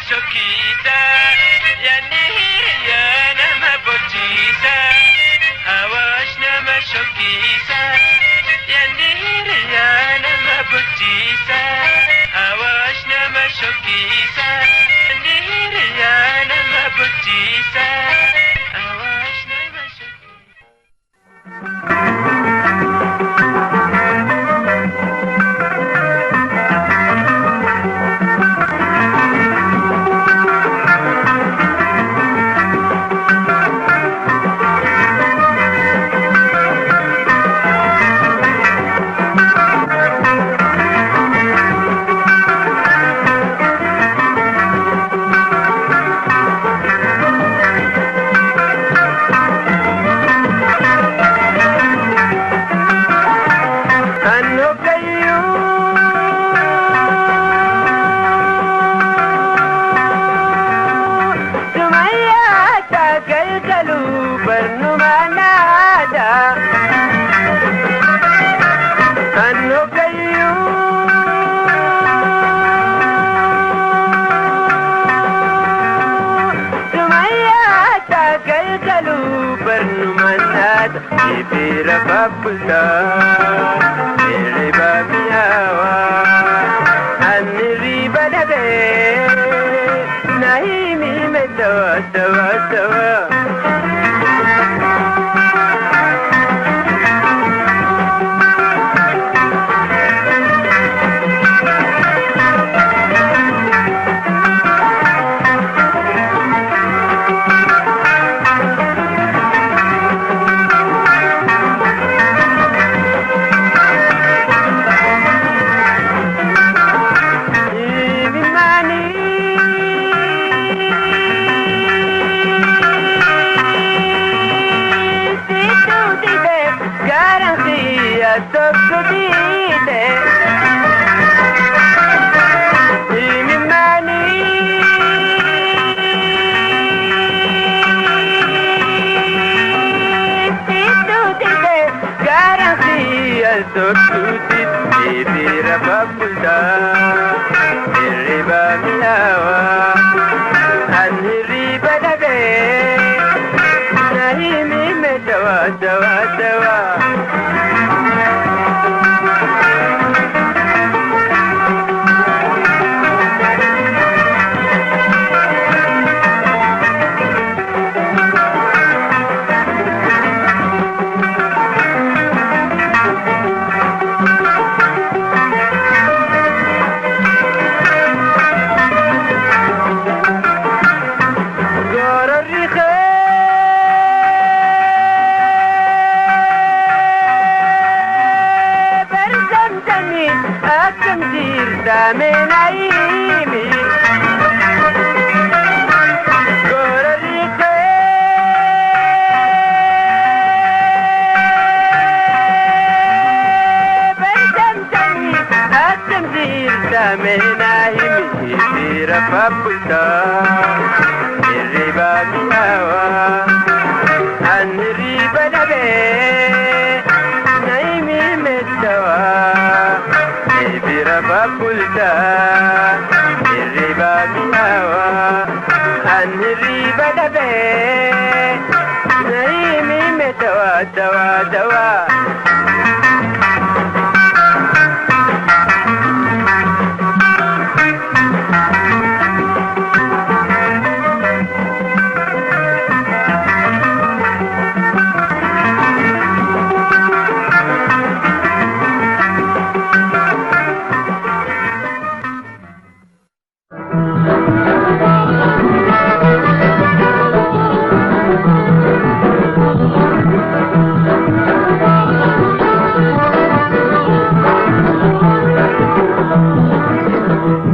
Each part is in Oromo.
Shokkiisa yaadni hiriyaa nama bochiisa. Hawaash nama shokkiisa yaadni hiriyaa nama bochiisa. Hawaash nama shokkiisa yaadni hiriyaa nama bochiisa. Hawaash nama shokkiisa.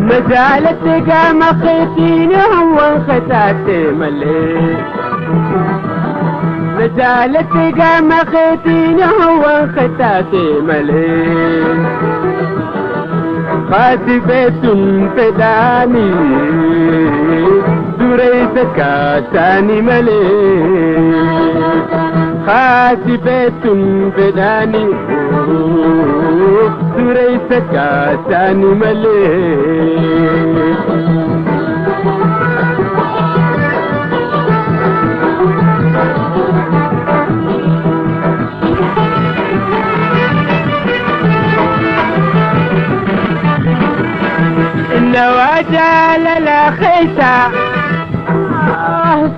مازالت قام خيتيني هو ختات ملي مازالت قام خيتيني هو ختات ملي خاتي بيت فداني دريتك تاني ملي خاتي بيت فداني دريتك تاني ملي. Jaalala keessa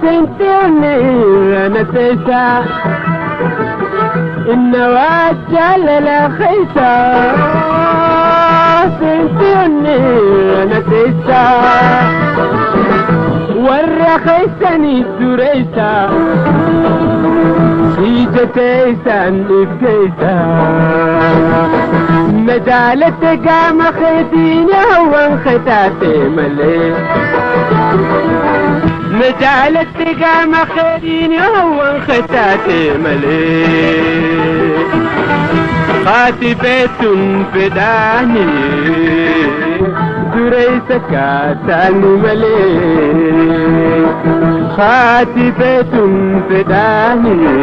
seentee na teessa. Innawaa jaalala keessa seentee na teessa. Warra keessanii dureessa ija teessan if keessa. Majaalatti gama keetiin hawwan kitaate malee. Majaalatti gama keetiin hawwan kitaate malee. Qaatibetun fedhaanii dureessa kaataani malee. Qaatibetun fedhaanii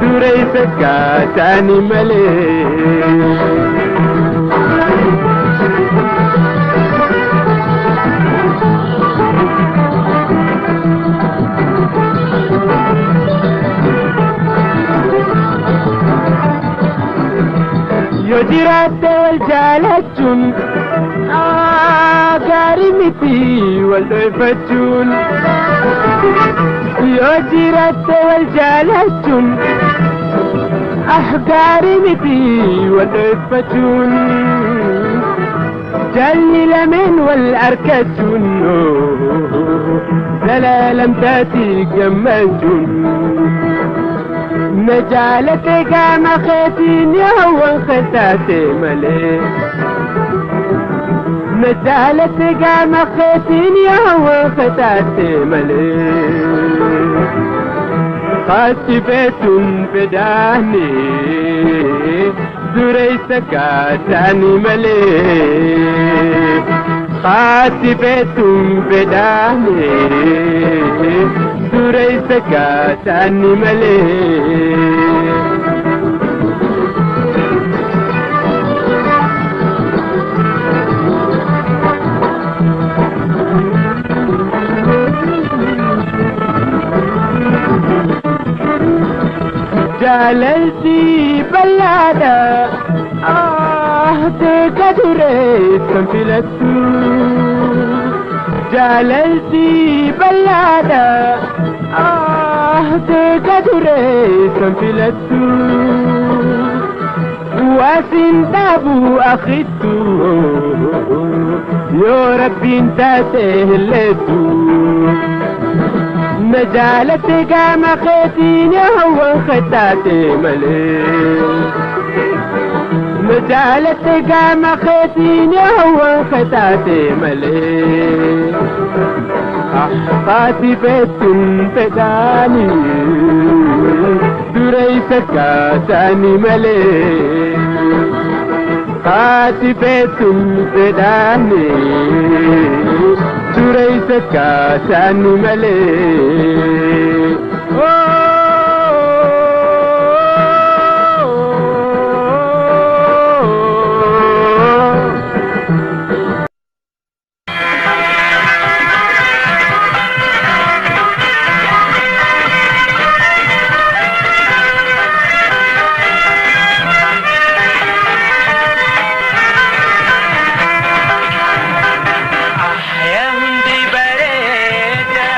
dureessa kaataani malee. Yoo jiraatte wal jaalachuun gaarii miti wal dhoyfachuun. Yoo jiraatte wal jaalachuun gaarii miti wal dhoyfachuun. Jalli lameen wal argachuun zalaalam taati gammachuun. Majaalatti gama keetiin hawwan kitaate malee. Majaalatti gama keetiin hawwan kitaate malee. Qaatibetun fedhaanii dureessa kaataani malee. Qaatibetun fedhaanii dureessa kaataani malee. Jaalalti bal'aadha teeka dureessan filattu. Jaalalti bal'aadha teeka dureessan filattu. Waasin dhaabu akittu yoo rabbiin taate hilleettu. Majaalatti gama keetiin hawwan kitaate malee. Majaalatti gama keetiin hawwan kitaate malee. Qaatibetun fedhaanii dureessa kaataani malee. Qaatibetun fedhaanii dureessa kaataani malee. يا هندي بريدة.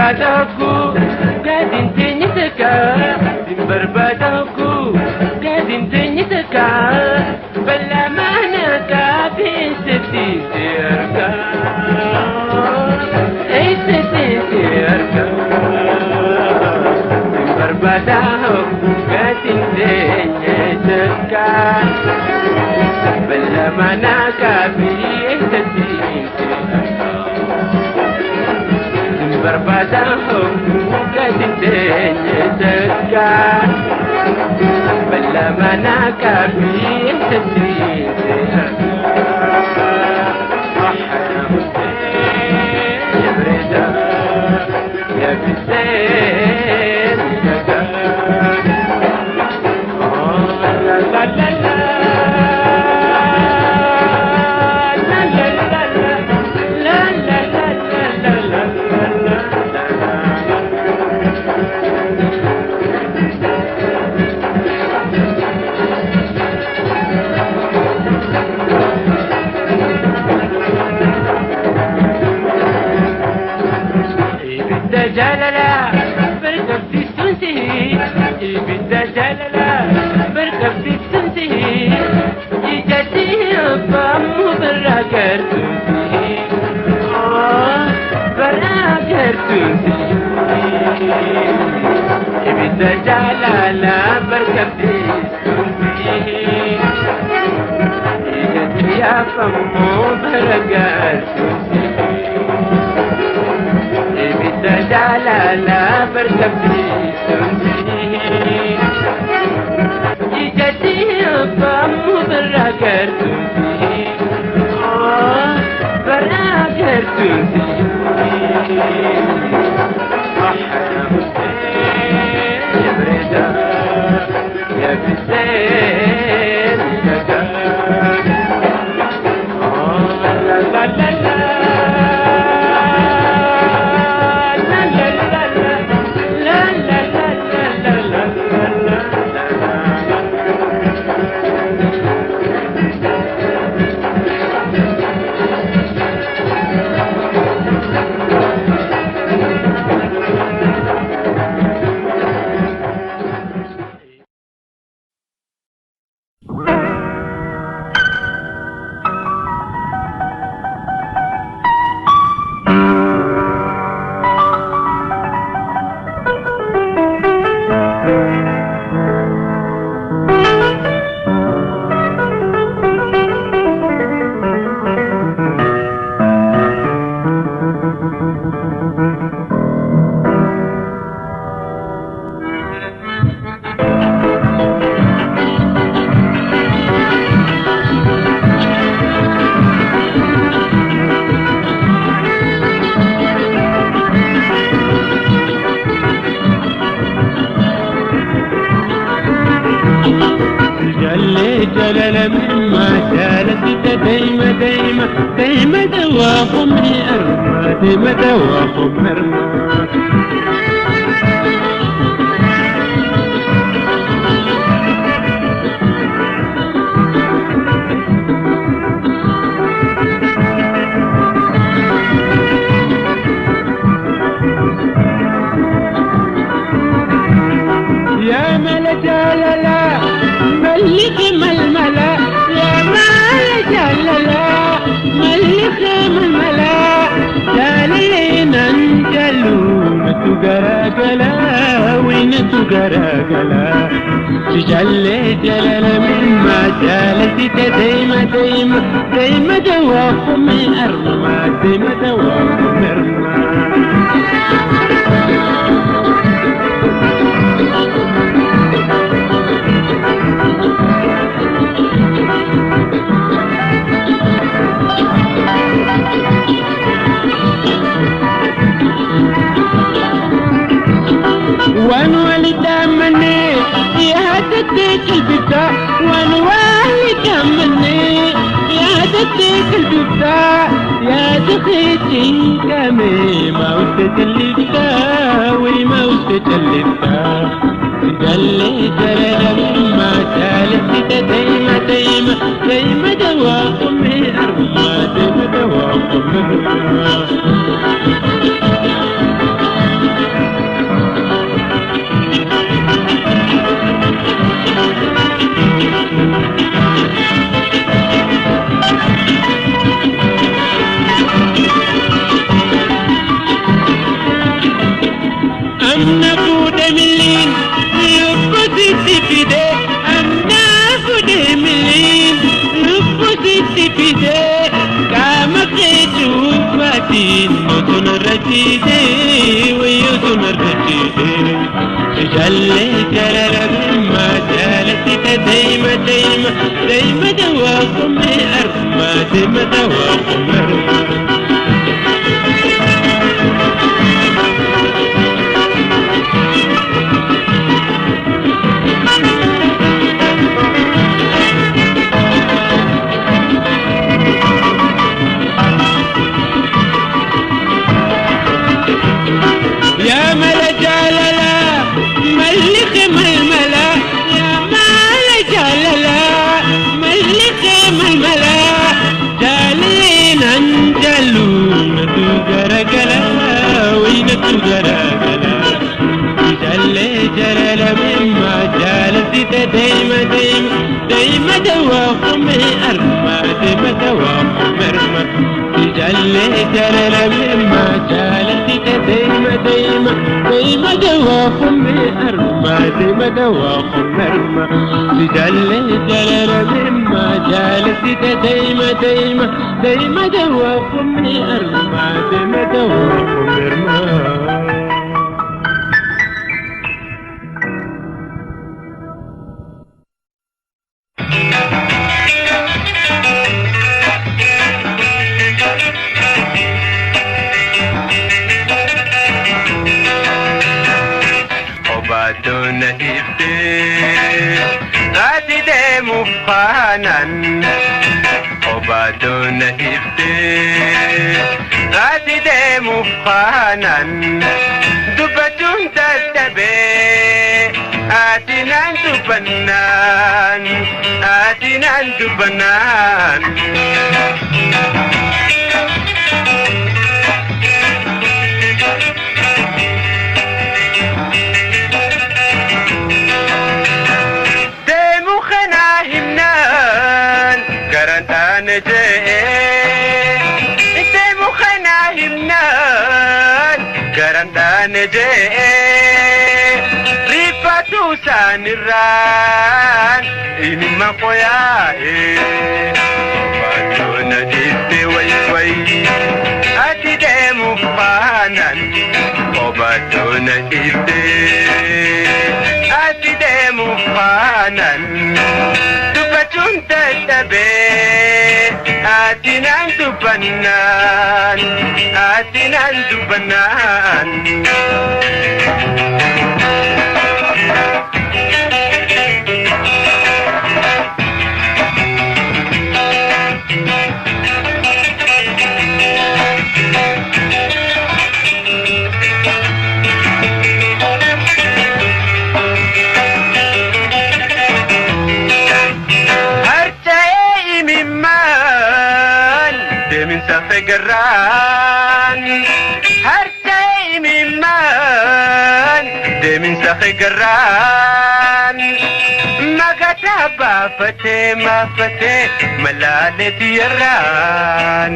Barbaadaku gadin teenye takka sin barbaadaku gadin teenye takka balaa mana kaafeessatti si argaa eessatti si argaa sin barbaadaku gadin teenye takka balaa mana kaafeessatti si argaa. Barbaadahu gadin teenye takka balaa mana kaafeessatti si argaa. يا بريدة يا بسين يا لا لا لا لا لا لا لا لا لا لا لا لا. Ibidda jaalala barkabsiistuun sihi ibidda jaalala barkabsiistuun sihi ijatti abbaamu barraa gartuun sihi barraa gartuun sihi ibidda jaalala barkabsiistuun sihi ijatti abbaamu barraa gartuun sihi. Ibidda jaalala barkabsiisuun sihi ijatti abbaamu barraa gartuun sihi barraa gartuun sihi. يا بريدة يا بسين يا لا لا لا لا لا لا لا لا لا لا لا لا. جل جلال مما شالت دايما دايما دايما دواخم أرما دايما دواخم أرما. يا ملا جلالا ملك ململا يا ملا جلالا ملك ململا جالينا جلوم تجرجلا وين تجرجلا جل جلال مما جالت دايما دايما دايما دواخم أرما دايما دواخم أرما. وان والد مني يا تديك البتا وان والد مني يا تديك البتا يا تخيتي كمي موتة اللبتا وموتة اللبتا جل جلال ما جالت دايما دايما دايما دواكم أرما دايما دواكم أرما. أنا فود ملين لبسي فيدي أنا فود ملين لبسي فيدي كما كيتو فاتين نتون رتيدي ويوتون رتيدي جل جلال ما جالت دايما دايما دايما دواكم أرما دايما دواكم أرما يا ملا جلالا ملك ململا يا ملا جلالا ملك ململا جالين انجلون تجرجلا وين تجرجلا جل جلالا مما جالست دايما دايما دايما دواكم أرما دايما دواكم أرما جل جلالا مما جالست دايما دايما دايما دواكم أرما دايما دواكم أرما جل جلالا مما جالست دايما دايما دايما دواكم أرما دايما دواكم أرما. Obaaddoon iftee ati deemuuf kaanaan dubbachuun dadhabee ati naan dubbannaan ati naan dubbannaan. Rifatu sanirraan inni qoyaa'e Obaaddoon dhiifte wayi wayi ati deemuuf baanaan Obaaddoon dhiifte ati deemuuf baanaan dubbachuun dadhabee ati naan dubbannaan ati naan dubbannaan. Fegaraan hartee imimmaan deeminsa fegaraan maqataa baafatee maafatee malaaleeti yarraan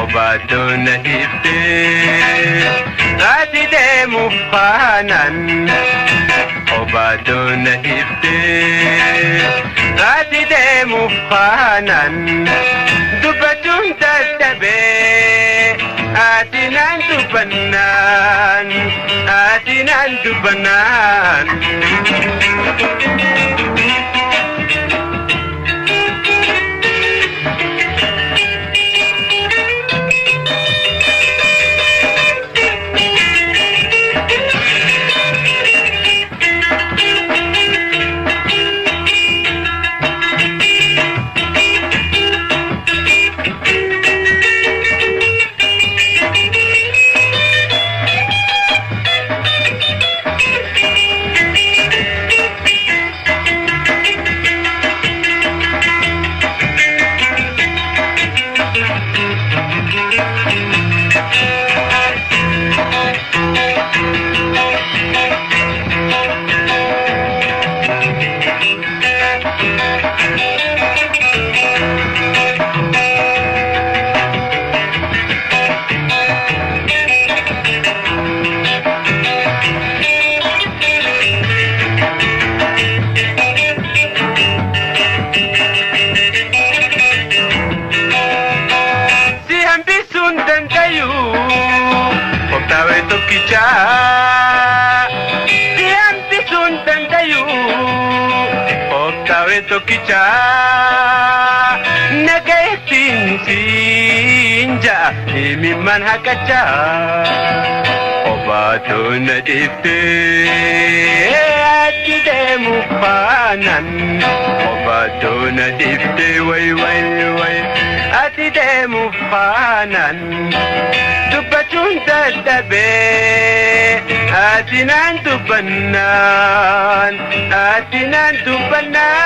Obaaddoon dhiiftee ati deemuuf kaanaan Obaaddoon dhiiftee ati deemuuf kaanaan dubbachuun dadhabee ati naan dubbannaan ati naan dubbannaan. Obtawe tokkichaa si hambisuun dandayu. Obtawe tokkichaa nagayeettiin siin ja'a himimman haqachaa. Obaatoo na dhiiftee achi deemu faanan. Obaatoo na dhiiftee way way way ati deemu faanan. Dubbachuun dadhabee ati naan dubbannaan ati naan dubbannaan.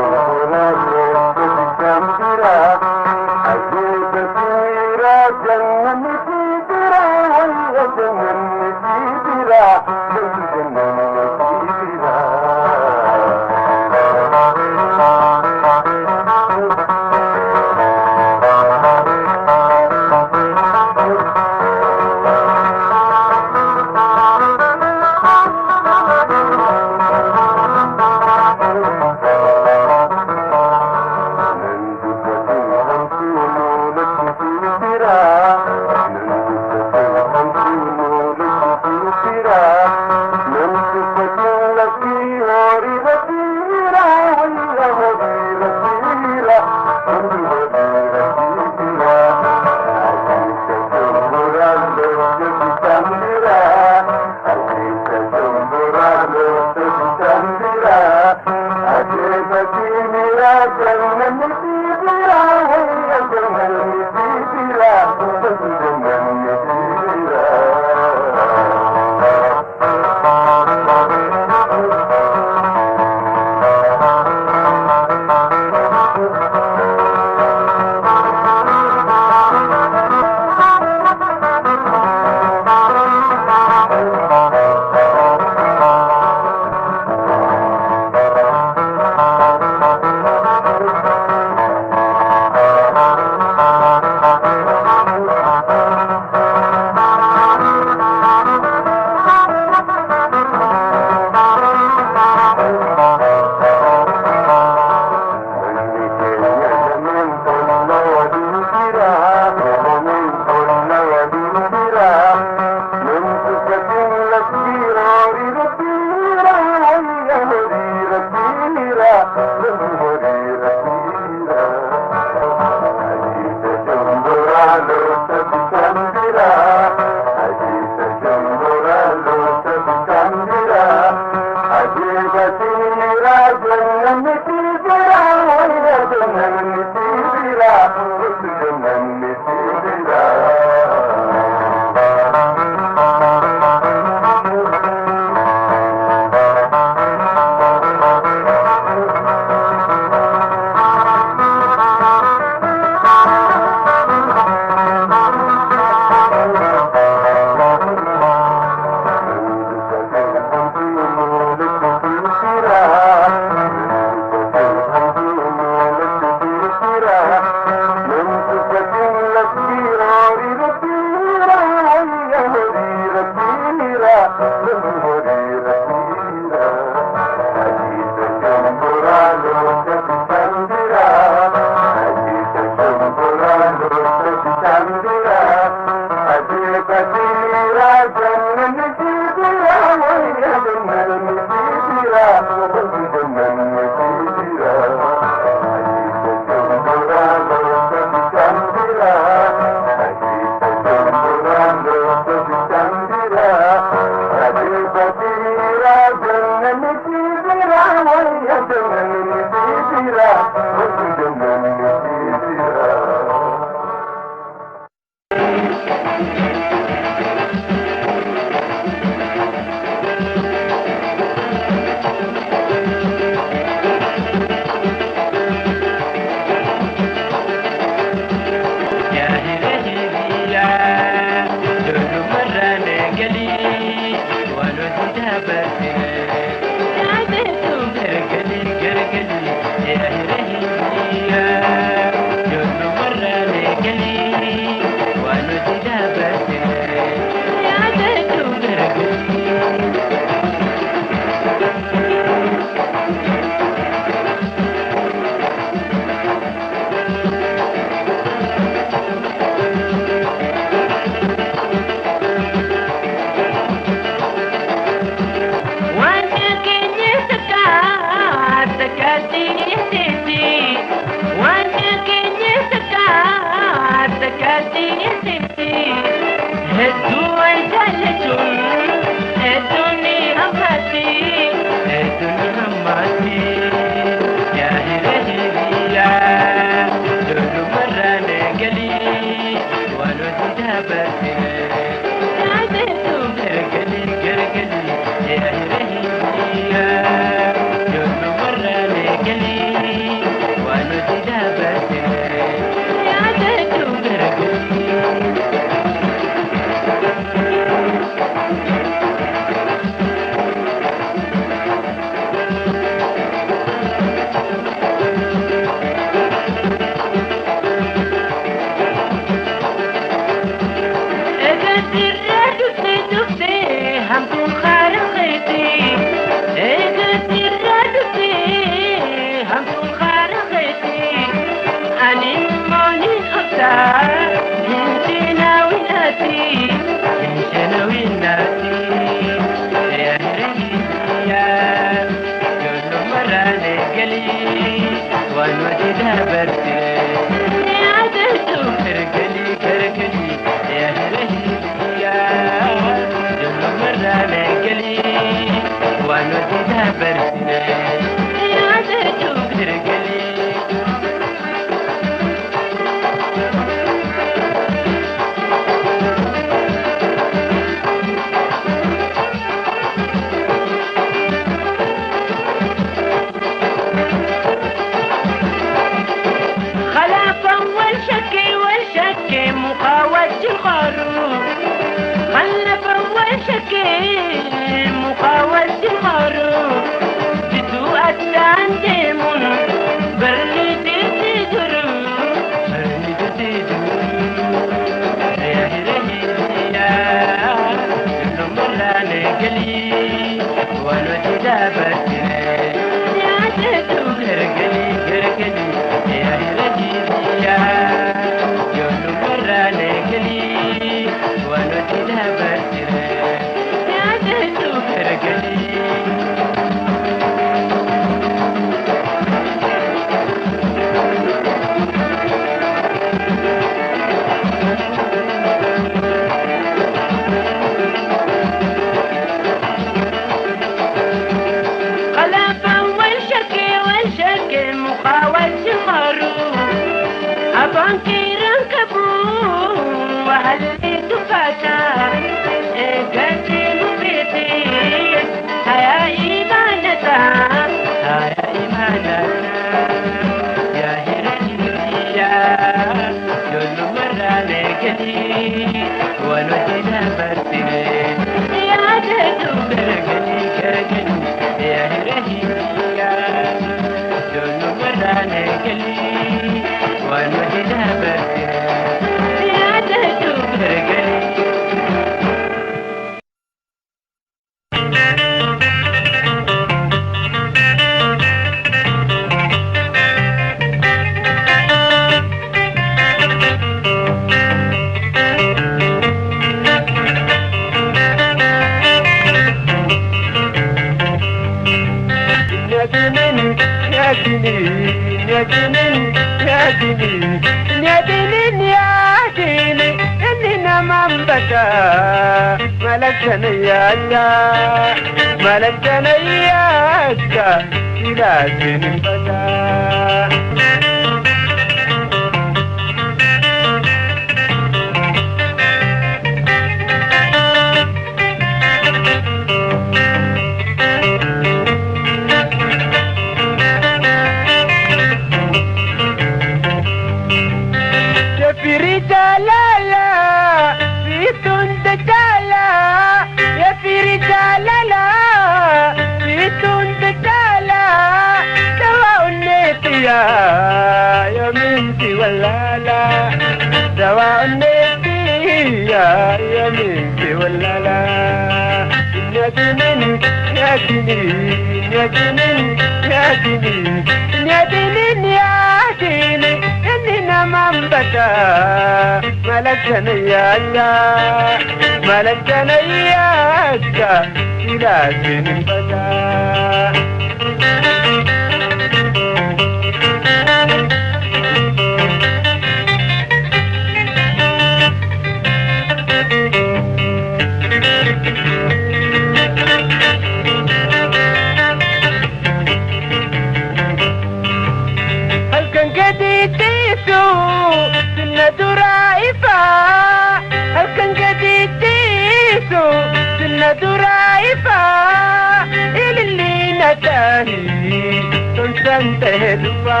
Tonsante dufa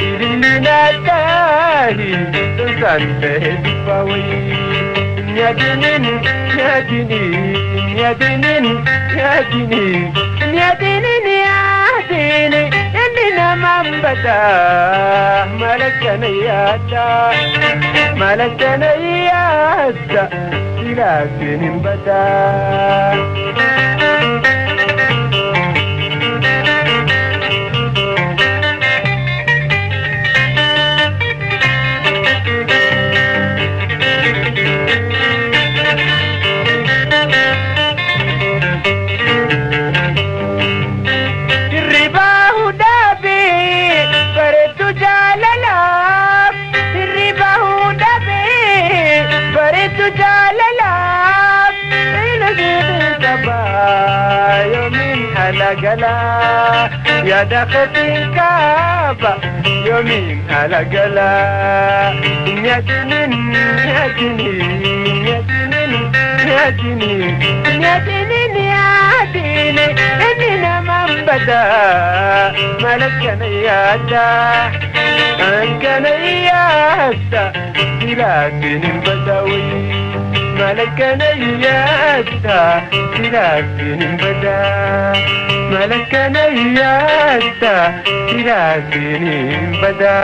ilillinatahi tonsante dufa wayi nyadinin nyadini nyadinin nyadini nyadinin yadini inni naman bada malakana yaada malakana yaada silaasinin bada. Alagala ya dakhatin kaaba yomin alagala nyadinin nyadini nyadinin nyadini nyadinin yadini innina man bada malakana yada ankana yada silatin badawi ملكنا ياتا سلاسل بدا ملكنا ياتا سلاسل بدا.